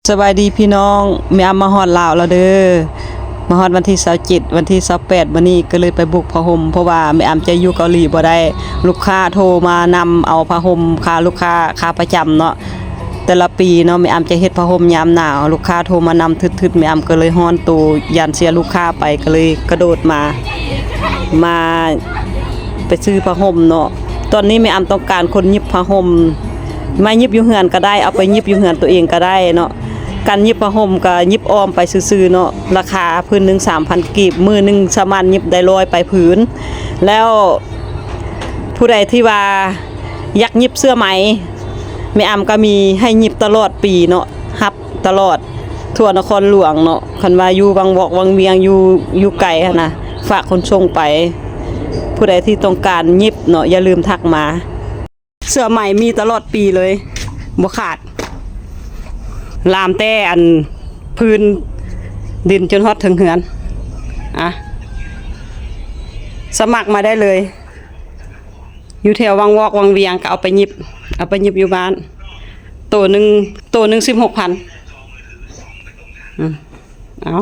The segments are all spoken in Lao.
ສະບາຍດີພີ່ນ້ອງ, ແມ່ອຳມາຮອດລາວແລ້ວເດີ. ມາຮອດວັນທີຊາວເຈັດ ວັນທີຊາວແປດມື້ນີ້ ກໍເລີຍໄປບຸກຜ້າຫົ່ມ ເພາະວ່າແມ່ອຳຈະຢູ່ເກົາຫຼີບໍ່ໄດ້. ລູກຄ້າໂທມານຳເອົາຜ້າຫົ່ມ ຄ່າລູກຄ້າ ຄ່າປະຈຳເນາະ. ແຕ່ລະປີເນາະ ແມ່ອຳຈະເຮັດຜ້າຫົ່ມຍາມໜາວ ລູກຄ້າໂທມານຳທຶດໆ ແມ່ອຳກໍເລີຍຮ້ອນໂຕ ຢ້ານເສຍລູກຄ້າໄປ ກໍເລີຍກະໂດດມາ ມາໄປຊື້ຜ້າຫົ່ມເນາະ. ຕອນນີ້ແມ່ອຳຕ້ອງການຄົນຫຍິບຜ້າຫົ່ມ ມາຫຍິບຢູ່ເຮືອນກໍໄດ້ ເອົາໄປຫຍິບຢູ່ເຮືອນຕົວເອງກໍໄດ້ເນາະ. ການຫຍິບຜ້າຫົ່ມກໍຫຍິບອ້ອມໄປຊື່ໆເນາະ. ລາຄາພື້ນໜຶ່ງສາມພັນກີບ ມື້ໜຶ່ງສາມາດຫຍິບໄດ້ຮ້ອຍປາຍພື້ນ. ແລ້ວຜູ້ໃດທີ່ວ່າຢາກຫຍິບເສື້ອໄໝ ແມ່ອຳກໍມີໃຫ້ຫຍິບຕະຫຼອດປີເນາະ ຮັບຕະຫຼອດທົ່ວນະຄອນຫຼວງເນາະ. ຄັນວ່າຢູ່ວັງວອກວັງວຽງ ຢູ່ ຢູ່ໄກຫັ້ນນະ ຝາກຂົນສົ່ງໄປ. ຜູ້ໃດທີ່ຕ້ອງການຫຍິບເນາະ ຢ່າລືມທັກມາ. ເສື້ອໄໝມີຕະຫຼອດປີເລີຍ ບໍ່ຂາດ ລາມແຕ່ອັນພື້ນດິນຈົນຮອດເທິງເຮືອນ. ອະ ສະໝັກມາໄດ້ເລີຍ ຢູ່ແຖວວັງວອກວັງວຽງ ກໍເອົາໄປຫຍິບ ເອົາໄປຫຍິບຢູ່ບ້ານ. ໂຕໜຶ່ງ ໂຕໜຶ່ງສິບຫົກພັນ. ອືມ ເອົາ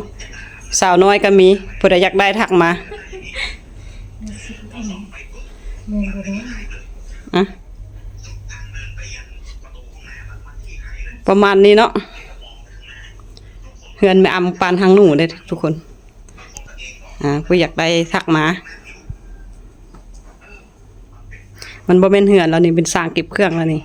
ສາວນ້ອຍກໍມີ ຜູ້ໃດຢາກໄດ້ທັກມາ. ອະ ປະມານນີ້ເນາະ. ເຮືອນແມ່ອຳປານຫາງໜູເດ້ທຸກຄົນ. ອາ ຜູ້ຢາກໄດ້ທັກມາ. ມັນບໍ່ແມ່ນເຮືອນແລ້ວນີ້ ເປັນສາງເກັບເຄື່ອງແລ້ວນີ້.